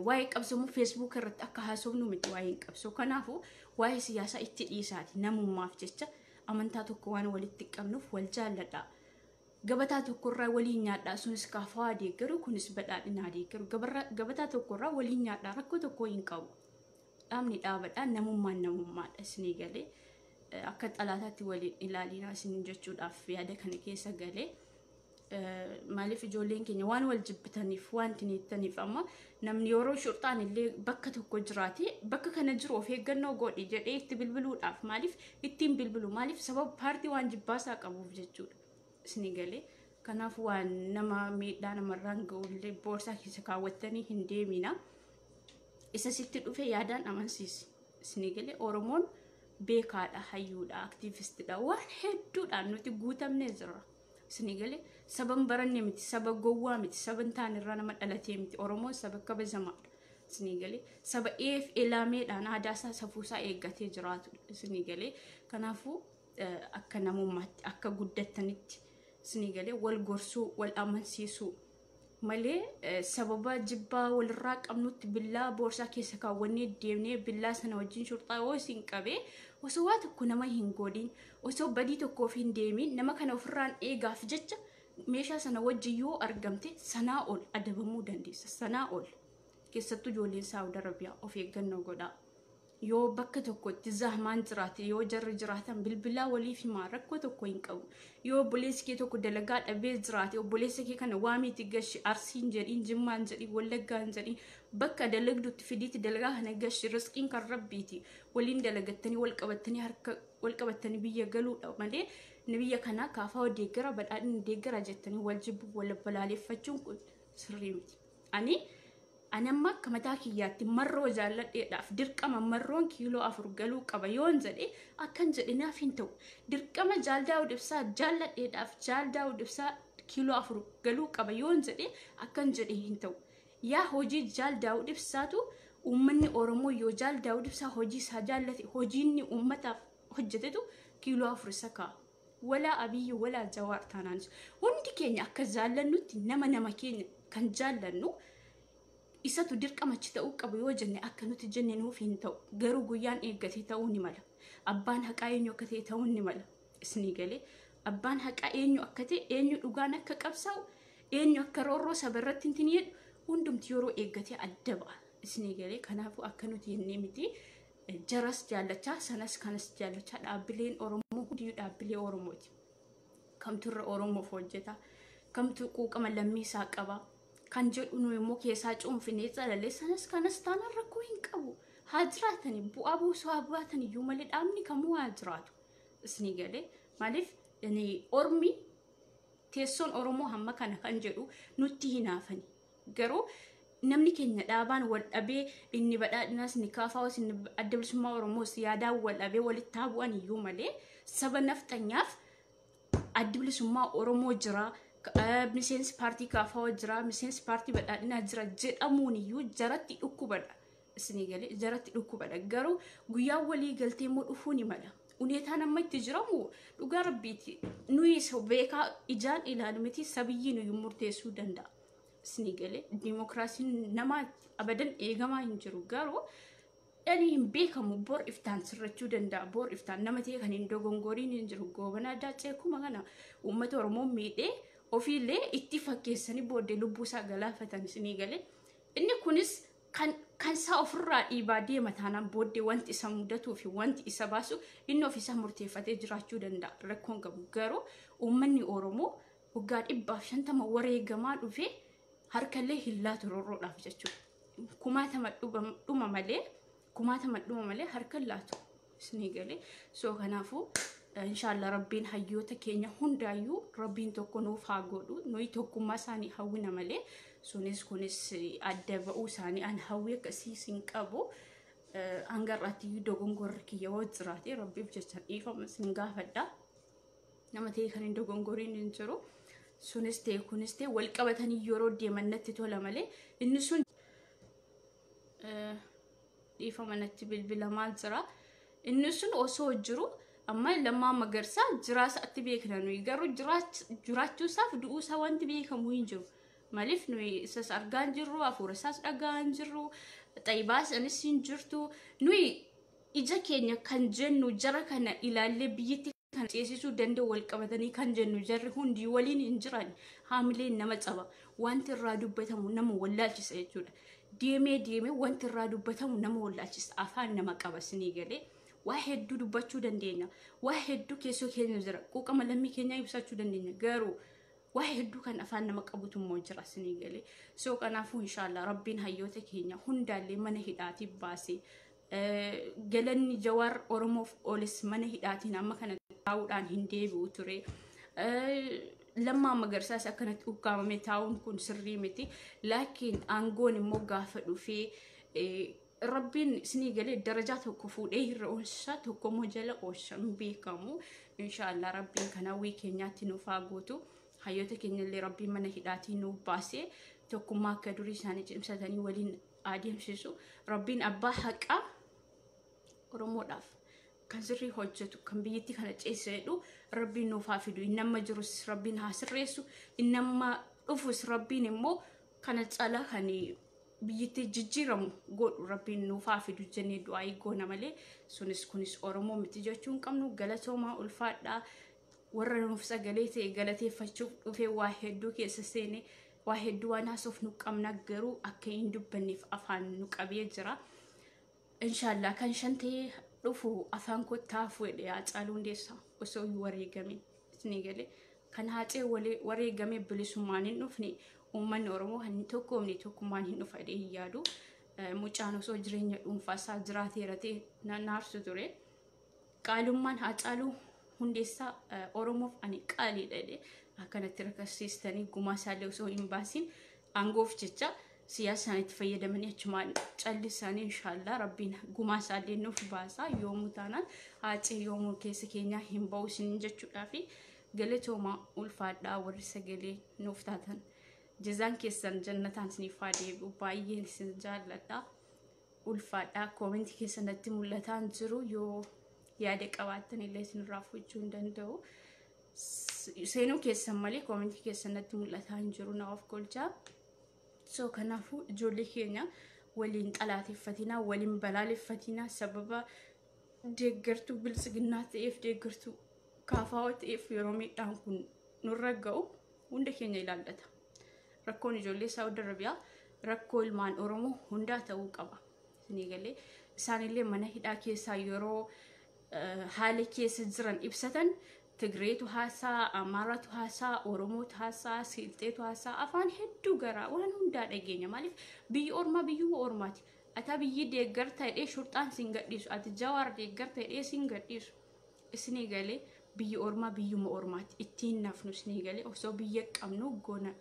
waa'ee qabsoo Facebook irratti akka haasofnu miti waa'een qabsoo. Kanaafuu waa'ee siyaasaa itti dhiisaati, namummaaf jecha amantaa tokko waan walitti qabnuuf wal jaalladha. Gabataa tokkorraa waliin nyaadhaa, sunis kaafaa deeggaru, kunis badhaadhinaa deeggaru, gabataa tokkorraa waliin nyaadhaa, rakkoo tokko hin qabu. Dhaabni dhaabadha, namummaan namummaadha. Isinii galee, akka xalaataatti waliin ilaalinaa isin jechuudhaaf yaada kana keessa galee. Maaliif, ijoolleen keenya waan wal jibbitaniif, waan tiniittaniif, amma namni yeroo shurxaan illee bakka tokko jiraate, bakka kana jiru of eeggannoo godhi jedhee itti bilbiluudhaaf maaliif ittiin bilbilu? Maaliif? Sababa paartii waan jibbaasaa qabuuf jechuudha. Isinii galee, kanaaf waan nama miidhaa namarraan ga'u illee boorsaa keessa kaawwattanii hin deemina. Isa sitti dhufe yaadaan amansiisi. Isinii galee, Oromoon beekaadha, hayyuudha, aktiivistidha, waan hedduudhaan nuti guutamnee jirra. Isinii galee, saba hin baranne miti, saba gowwaa miti, saba hin taane irraa nama dhalatee miti. Oromoon saba kabajamaadha. Isinii galee, saba eef elaameedhaan aadaa isaa, safuusaa eeggatee jiraatudha. Isinii galee, kanaafuu akka namummaatti, akka guddattanitti, isinii galee, wal gorsuu, wal amansiisuu malee, sababa jibbaa walirraa qabnutti billaa boorsaa keessa kaawwannee deemnee, billaa sana wajjin shurxaa yoo isin qabee, osoo waa tokko nama hin godhin, osoo badii tokkoof hin deemin, nama kana ofirraan eegaaf jecha meeshaa sana wajjin yoo argamte, sanaa ol adabamuu dandeessa, sanaa ol. Keessattuu ijoolleen Saawud Arabiyaa of eeggannoo godhaa. Yoo bakka tokkotti zahmaan jiraate, yoo jarri jiraatan, bilbilaa waliif himaa, rakkoo tokko hin qabu. Yoo obboleessi kee tokko dalagaa dhabee jiraate, obboleessa kee kana waamiiti gashi, Arsiin jedhiin, Jimmaan jedhiin, Wallaggaan jedhiin, bakka dalagdutti fidiiti dalagaa kana gashi. Riskiin kan Rabbiiti. Waliin dalagattanii, wal qabattanii, harka wal qabattanii biyya galuudha malee, biyya kanaa kaafaa deeggara, badhaadhina deeggara jettanii wal jibbu, wal balaaleffachuun kun sirrii miti. Ani amma akka mataa kiyyaatti marroo jaalladheedhaaf dirqama marroon kiiloo 4 galuu qaba yoon jedhe, akkan jedhe naaf hin ta'u. Dirqama Jaal Daawud Ibsaa jaalladheedhaaf Jaal Daawud Ibsaa kiiloo 4 galuu qaba yoon jedhe, akkan jedhe hin ta'u. Yaa hojii Jaal Daawud Ibsaatu, uummanni Oromoo yoo Jaal Daawud Ibsaa hojii isaa jaallate, hojiinni uummataaf hojjetetu kiiloo 4 isa kaa'a. Walaa Abiyyi walaa Jawaar taanaanis hundi keenya akka jaallannutti, nama keenya kan jaallannu isatu dirqama achi ta'uu qabu yoo jenne, akka nuti jenne nuuf hin ta'u. Garuu guyyaan eeggatee ta'uu ni mala. Abbaan haqaa eenyu akka ta'e ta'uu ni mala. Isinii galee, abbaan haqaa eenyu akka ta'e, eenyu dhugaan akka qabsaa'u, eenyu akka roorroo saba irratti hin jedhu, hundumti yeroo eeggatee adda ba'a. Isinii galee, kanaafuu akka nuti jennee miti. Jaras jaallachaa, sanas kanas jaallachaa, dhaabbileen Oromoo hundiyyuu dhaabbilee Oromooti. Kamtu irra Oromoof hojjeta, kamtu quuqama lammii isaa qaba? Kan jedhu nu immoo keessaa cuunfinee calalee sanas kanas taanaan rakkoo hin qabu. Haa jiraatani, bu'aa buusuu haa baatan iyyuu malee dhaabni kamuu haa jiraatu. Isinii galee maaliif ormi teessoon Oromoo hamma kana kan jedhu nutti hinaafani. Garuu namni keenya dhaabaan wal dhabee inni badhaadhinaas ni kaafaa'us inni adda bilisummaa Oromoos yaadaan wal dhabee walitti haa bu'an iyyuu malee saba nafxanyaaf adda bilisummaa Oromoo jira. Miseensi paartii KFO jira, miseensi paartii badhaadhinaa jira jedhamuun iyyuu jaratti dhukkubadha. Isinii galee jaratti dhukkubadha. Garuu guyyaa walii galtee immoo dhufuu ni mala. Uneetaan amma itti jiramu dhugaa rabbiiti. Nuyi beekaa ijaan ilaalu miti sabiyyi nuyi murteessuu danda'a. Isinii galee diimokiraasiin nama abadan eegamaa hin jiru. Garuu dhani hin beekamu bor iftaan sirrachuu danda'a. Bor iftaan nama ta'e kan hin dogongoriin hin jiru. Goobanaa Daacee akkuma kana uummata Oromoo miidhee ofiillee itti fakkeessanii booddee lubbuu isaa galaafatan isinii galee. Inni kunis kan isaa ofirraa dhiibaa deema taanaan booddee wanti isa mudatuu fi wanti isa baasu inni ofiisaa murteeffatee jiraachuu danda'a. Rakkoon qabu garuu uummanni Oromoo waggaa 150 wareegamaa dhufee harkallee hin laatu roorroodhaaf jechuudha. Kumaatama dhuma malee kumaatama dhuma malee harka hin laatu isinii galee. So kanaafuu inshallah rabbiin hayyoota keenya hundaayyuu rabbiin tokko nuuf haa godhu. Nuyi tokkummaa isaanii hawwina malee sunis kunis adda ba'uu isaanii an hawwii akkasii hin qabu. Hanga har'aatti iyyuu dogongorri kiyya yoo jiraate rabbiif jecha dhiifama isin gaafadha. Nama ta'e kan hin dogongoriin hin jiru. Sunis ta'e kunis ta'e wal qabatanii yeroo deeman natti tola malee inni sun dhiifama natti bilbilamaa jira. Inni sun osoo jiru amma Lammaa Magarsaa jiraasaatti beekna nuyi garuu jiraachuusaaf du'uusaa wanti beekamu hin jiru. Maaliif nuyi isas argaa hin jirru, hafuura isaas dhagaa hin jirru, xayyibaa isanis hin jirtu. Nuyi ija keenya kan jennu jara kana ilaallee biyyatti kan ceesisuu danda'u wal qabatanii kan jennu jarri hundi waliin hin jiran. Haamileen nama caba. Wanti irraa dubbatamu nama wallaalchisa jechuudha. Deemee deemee wanti irraa dubbatamu nama wallaalchisa. Afaan nama qaba sinii galee. Waa hedduu dubbachuu dandeenya. Waa hedduu keessoo keenya jira. Quuqama lammii keenyaa ibsachuu dandeenya. Garuu waa hedduu kan afaan nama qabutu immoo jira sinii galee. So kanaafuu inshallah rabbiin hayyoota keenya hundaallee mana hidhaatii baasee galanni Jawaar Oromoof ooles mana hidhaatiin amma kana taa'uudhaan hin deebi'u ture. Lammaa Magarsaas akkanatti ukkaamamee taa'uun kun sirrii miti. Laakiin aangoon immoo gaafa dhufee rabbiin isinii galee darajaa tokko fuudhee irra oolcha tokko immoo jala oolcha hin beekamu. Inshaallah rabbiin kan hawwii keenyaatti nuuf haa guutu. Hayyoota keenyallee rabbiin mana hidhaatii nuuf baasee tokkummaa akka durii isaanii cimsatanii waliin adeemsisu. Rabbiin abbaa haqaa Oromoodhaaf kan sirrii hojjetu kan biyyatti kana ceesise jedhu rabbiin nuuf haa fidu. Inni amma jirus rabbiin haa sirreessu. Inni amma dhufus rabbiin immoo kana caalaa kan biyyatti jijjiiramu godhu rabbiin nuuf haa fidu jennee du'aa goona malee sunis kunis Oromoo miti jechuu hin qabnu. Galatoomaa ulfaadhaa warra nuuf sagalee ta'e galateeffachuuf dhufee waa hedduu keessa seene waa hedduu waan haasoof nu qabna garuu akka hin dubbanneef afaan nu qabee jira. Inshallah kan shan ta'ee dhufu afaan kottaa fuudhee Haacaaluu Hundeessaa osoo hin wareegamin isinii galee kan Haacee wareegame bilisummaan hin dhufne uummanni Oromoo kan hin tokkoomne tokkummaan hin dhufa jedhee hin yaadu. Mucaan osoo jireenya dhuunfaa isaa jiraateera ta'e naarsu ture. Qaalummaan Haacaaluu Hundeessaa Oromoof ani qaaliidha jedhee akkanatti rakkasiistanii gumaa isaallee osoo hin baasin aangoof jecha siyaasa isaaniitti fayyadamanii achumaan callisanii inshallah rabbiin gumaa isaallee nuuf baasa. Yoomuu taanaan Haacee yoomuu keessa keenyaa hin ba'u isin jechuudhaa fi galatoomaa ulfaadhaa warri sagalee nuuf taatan. Jazaan keessan jannataan isiniif haa deebi'u. Baay'een isin jaalladha. Ulfaadhaa koomentii keessan natti mul'ataan jiru yoo yaada qabaattan illee isinirraa fuudhuu hin danda'u. Seenuu keessan malee koomentii keessan natti mul'ataa hin jiru na of golchaa. So kanaafuu ijoollee keenya waliin xalaateeffatinaa, waliin balaaleffatinaa sababa deeggartuu biltsiginnaa ta'eef deeggartuu kaafaawaa ta'eef yeroo miidhaan kun nurra ga'u hunda keenya ilaallata. Rakkoon ijoollee Saawud Arabiyaa rakkoo ilmaan Oromoo hundaa ta'uu qaba. Isinii galee isaanillee mana hidhaa keessaa yeroo haala keessa jiran ibsatan Tigreetu haasaa, Amaaratu haasaa, Oromootu haasaa, Silxeetu haasaa, afaan hedduu garaa waan hundaa dhageenya. Maaliif biyyi ormaa biyyuma ormaati. Ati biyyi deeggarta jedhee shurxaan sin gadhiisu. Ati Jawaar deeggarta jedhee sin gadhiisu. Isinii galee biyyi ormaa biyyuma ormaati. Ittiin nafnu isinii galee osoo biyya qabnu goona.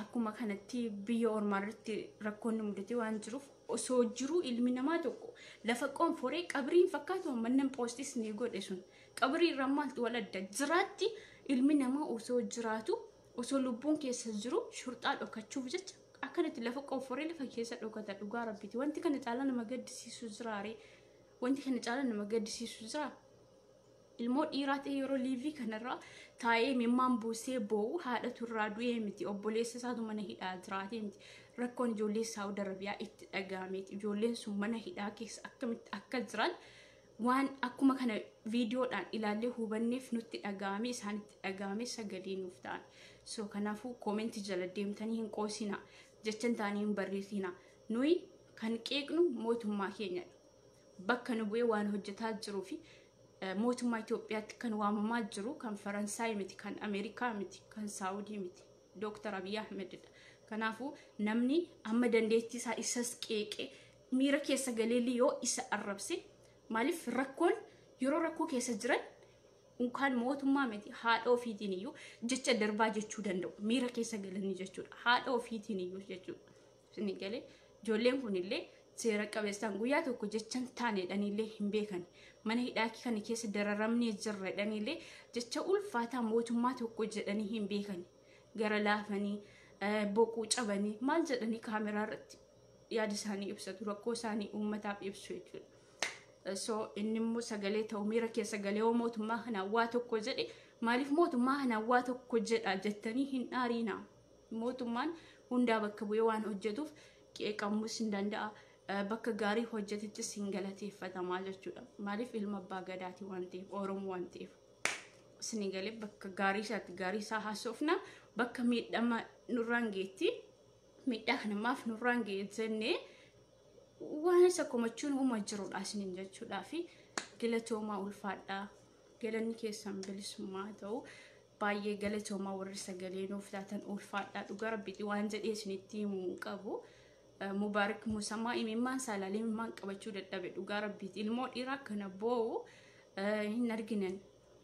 Akkuma kanatti biyya ormaa irratti rakkoon mudate waan jiruuf osoo jiru ilmi namaa tokko lafa qonforee qabriin fakkaatu manneen poostis ni godhe sun. Qabrii irraa maaltu wal adda jiraatti ilmi namaa osoo jiraatu osoo lubbuun keessa jiru shurxaa dhokachuuf jecha akkanatti lafa qonforee lafa keessa dhokata dhugaa rabbiiti. Wanti kana caalaa nama gaddisiisu jiraaree wanti kana caalaa nama gaddisiisu jira. Ilmoo dhiiraa ta'e yeroo liivii kanarraa taa'ee mimmaan buusee boo'u haadhatu irraa du'ee miti obboleessa isaatu mana hidhaa jiraatee miti rakkoon ijoollee Saawud Arabiyaa itti dhaga'ameeti ijoolleen sun mana hidhaa keessa akkamitti akka jiran waan akkuma kana viidiyoodhaan ilaallee hubanneef nutti dhaga'ame isaanitti dhaga'ame sagalee nuuf ta'an. So kanaafuu koomentii jala deemtanii hin qoosina jechan taanii hin barreessina nuyi kan qeeqnu mootummaa keenyadha. Bakka nu bu'ee waan hojjetaa jiruu fi mootummaa Itoophiyaatti kan waamamaa jiru kan Faransaay miti kan Ameerikaa miti kan Saawudii miti Dooktar Abiyyi Ahmedidha. Kanaafuu namni amma dandeettii isaa isas qeeqee miira keessa galeelli yoo isa arrabse maaliif rakkoon yeroo rakkoo keessa jiran unkaan mootummaa miti haadha ofiitiin iyyuu jecha darbaa jechuu danda'u miira keessa galanii jechuudha haadha ofiitiin iyyuu jechuudha. Isin galee ijoolleen kunillee seera qabeessaan guyyaa tokko jechan taaneedhanillee hin beekan mana hidhaa kana keessa dararamnee jirredhanillee jecha ulfaataa mootummaa tokko jedhanii hin beekan gara laafanii boquu cabanii maal jedhanii kaameraa irratti yaada isaanii ibsatu rakkoo isaanii uummataaf ibsu jechuudha. So inni immoo sagalee ta'u miira keessa galee mootummaa kanaan waa tokko jedhe maaliif mootummaa kanaan waa tokko jedha jettanii hin dhaariina. Mootummaan hundaa bakka bu'ee waan hojjetuuf qeeqamuus hin danda'a. Bakka gaarii hojjetettis hin galateeffatamaa jechuudha. Maaliif ilma abbaa gadaati waan ta'eef Oromoo waan ta'eef. Isin galee bakka gaarii isaatti gaarii isaa haasofna bakka miidhama nurraan geetti miidhaa kana maaf nurraan ga'e jennee waan isa komachuun uuma jirudha isiniin jechuudhaa fi galatoomaa ulfaadhaa galanni keessan bilisummaa ta'u baay'ee galatoomaa warri sagalee nuuf taatan ulfaadhaa dhugaa rabbiiti waan jedhee isinitti himuu hin qabu. Mubaarak Musammaa imimmaan saalaalee imimmaan qabachuu dadhabe dhugaa rabbiiti ilmoo dhiiraa kana boo'u hin arginan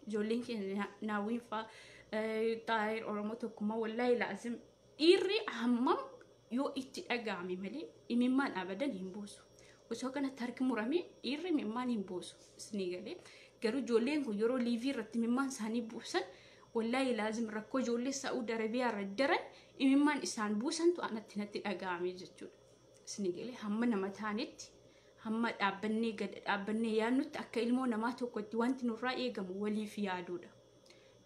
ijoolleen keenya naawwiin fa'aa xaayir Oromoo tokkummaa wallaahi laazim dhiirri hammam yoo itti dhaga'ame malee imimmaan abadan hin buusu. Osoo kanatti harki murame dhiirri imimmaan hin buusu isinii galee garuu ijoolleen kun yeroo liivii irratti imimmaan isaanii buusan wallaahi laazim rakkoo ijoollee Saa'ud Arabiyaa irra daran imimmaan isaan buusantu anatti natti dhaga'ame jechuudha. Isinii galee hamma nama taanetti hamma dhaabbannee gad dhaabbannee yaadnutti akka ilmoo namaa tokkotti wanti nurraa eegamu waliif yaaduudha.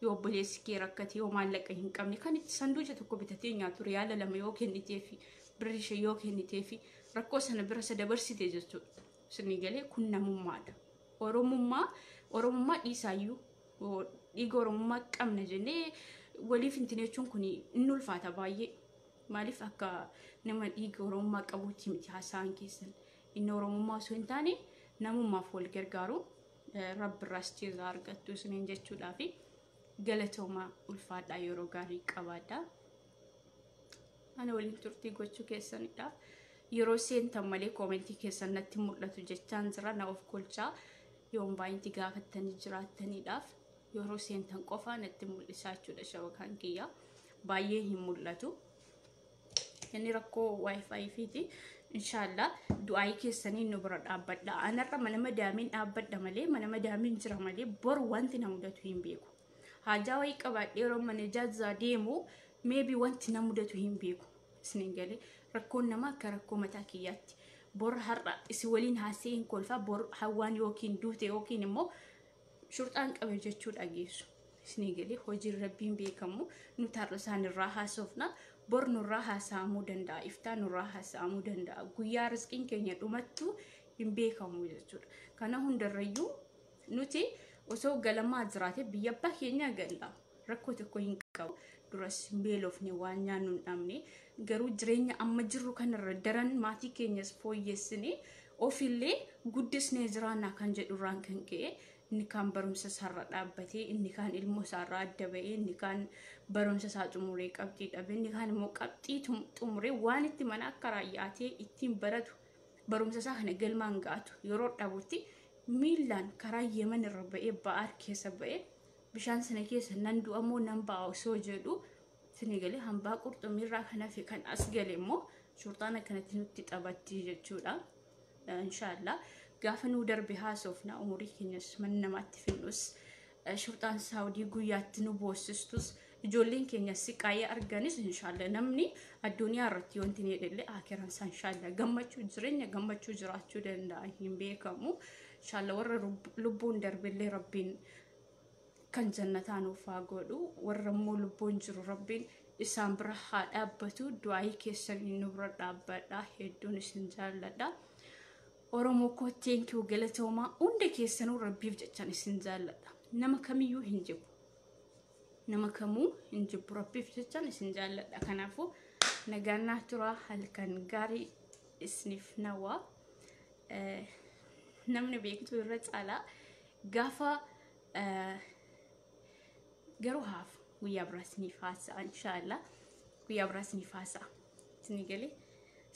Yoo obboleessi kee rakkate yoo maallaqa hin qabne kan itti sanduuqa tokko bitatee nyaatu riyaala 2 yoo kenniteefi birri 5 yoo kenniteefi rakkoo sana bira isa dabarsite jechuudha. Isinii galee kun namummaadha. Oromummaa dhiisaayyuu dhiiga Oromummaa qabna jennee waliif hin jechuun kun inni ulfaata baay'ee. Maaliif akka nama dhiiga Oromummaa qabuutti miti haasa'an keessan. Inni Oromummaa osoo hin taane namummaaf wal gargaaru rabbirraas jeezaa argattu isiniin jechuudhaa fi galatoomaa ulfaadhaa yeroo gaarii qabaadhaa. Ana waliin turtii gochuu keessanidha. Yeroo seentan malee koomentii keessan natti mul'atu jechaan jira na of kolchaa yoon baay'inti gaafattanii jiraattaniidhaaf yeroo seentan qofaa natti mul'isaa jechuudha shabakaan kiyya baay'ee hin mul'atu. Inni rakkoo wifi fiiti. Inshallah du'aayii keessanii nu bira dhaabbadha. Anarra mana madaamiin dhaabbadha malee mana madaamiin jira malee boru wanti na mudatu hin beeku. Haajaa wayii qabaadhee yeroo mana ijaajjaa deemu meebii wanti na mudatu hin beeku. Isiniin galee rakkoon namaa akka rakkoo mataa kiyyaatti. Bor har'a isin waliin haasee hin kolfaa bor hawaan yookiin duute yookiin immoo shurxaan qabe jechuu dhageessu. Isiniin galee hojiin rabbiin beekamu nuti har'a isaan irraa haasofna. Bor nurraa haasa'amuu danda'a, iftaan nurraa haasa'amuu danda'a. Guyyaa riskiin keenya dhumattu hin beekamu jechuudha. Kana hundarrayyuu nuti osoo galamaa jiraate biyya abbaa keenyaa galla. Rakkoo tokko hin qabu. Duras hin beelofne waan nyaannu hin dhabne. Garuu jireenya amma jirru kanarra daran maatii keenyas fooyyessine Ofillee guddisnee jiraannaa kan jedhurraan kan ka'e inni kaan barumsa isaarra dhaabbatee, inni kaan ilmoo isaarraa adda ba'ee, inni kaan barumsa isaa xumuree qabxii dhabe, inni kaan immoo qabxii xumuree waan itti mana akka raayyaatee ittiin baratu barumsa isaa kana galmaan ga'atu yeroo dhabutti miillaan karaa Yemen irra ba'ee, ba'aar keessa ba'ee, bishaan sana keessa nan du'amoo nan ba'a osoo jedhu isinii galee, hambaa qurxummiirraa kan hafe kan as gale immoo shurxaan akkanatti nutti taphatti jechuudha. Inshaallah gaafa nuu darbe haasofna, umurii keenyas mana namaatti finnus, shurxaan Saawudii guyyaatti nu boossistus, ijoolleen keenya siqaayee arganis, inshaallah namni addunyaa irratti wanti ni jedhellee akiraan isaa inshaallah gammachuu, jireenya gammachuu jiraachuu danda'a, hin beekamu. Inshaallah warra lubbuun darbillee Rabbiin kan jannataa nuuf haa godhu, warra immoo lubbuun jiru Rabbiin isaan bira haa dhaabbatu. Du'aayii keessan nu bira dhaabbadha. Hedduun isin jaalladha. Oromoo koo, thank you, galatoomaa hunda keessanuu. Rabbiif jechaan isin jaalladha. Nama kamiyyuu hin jibbu. Nama kamuu hin jibbu, Rabbiif jechaan isin jaalladha. Kanaafuu nagaan naa turaa, halkan gaarii isiniif nawaa. Namni beektu irra caalaa gaafa garuu haafu guyyaa biraa isiniif haasa'a, inshaallah guyyaa biraa isiniif haasa'a. Isinii galee,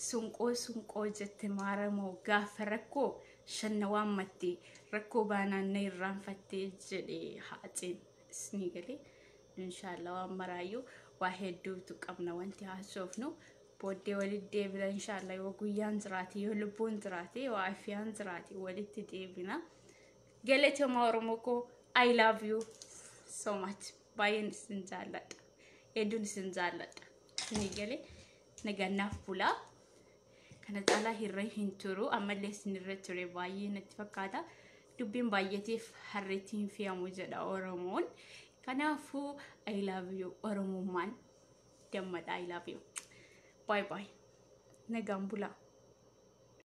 sunqoo sunqoo jette maaramoo gaafa rakkoo shanna waammatte, rakkoo baanaan na irraanfattee jedhee haaceen. Isinii galee, inshaallah waan maraayyuu waa hedduutu qabna wanti haasofnu, booddee walitti deebina inshaallah, yoo guyyaan jiraate, yoo lubbuun jiraate, yoo afiyaan jiraate walitti deebina. Galatoomaa Oromoo koo, I love you so much. Baay'een isin jaalladha. Hedduun isin jaalladha. Isinii galee, nagannaaf bulaa. Kana caalaa hirra hin turu. Ammallee isinirra ture baay'ee natti fakkaata. Dubbiin baay'ateef harreetti hin fe'amu jedha Oromoon. Kanaafuu I love you, Oromummaan dammadha. I love you. Bye bye. Nagaan bulaa.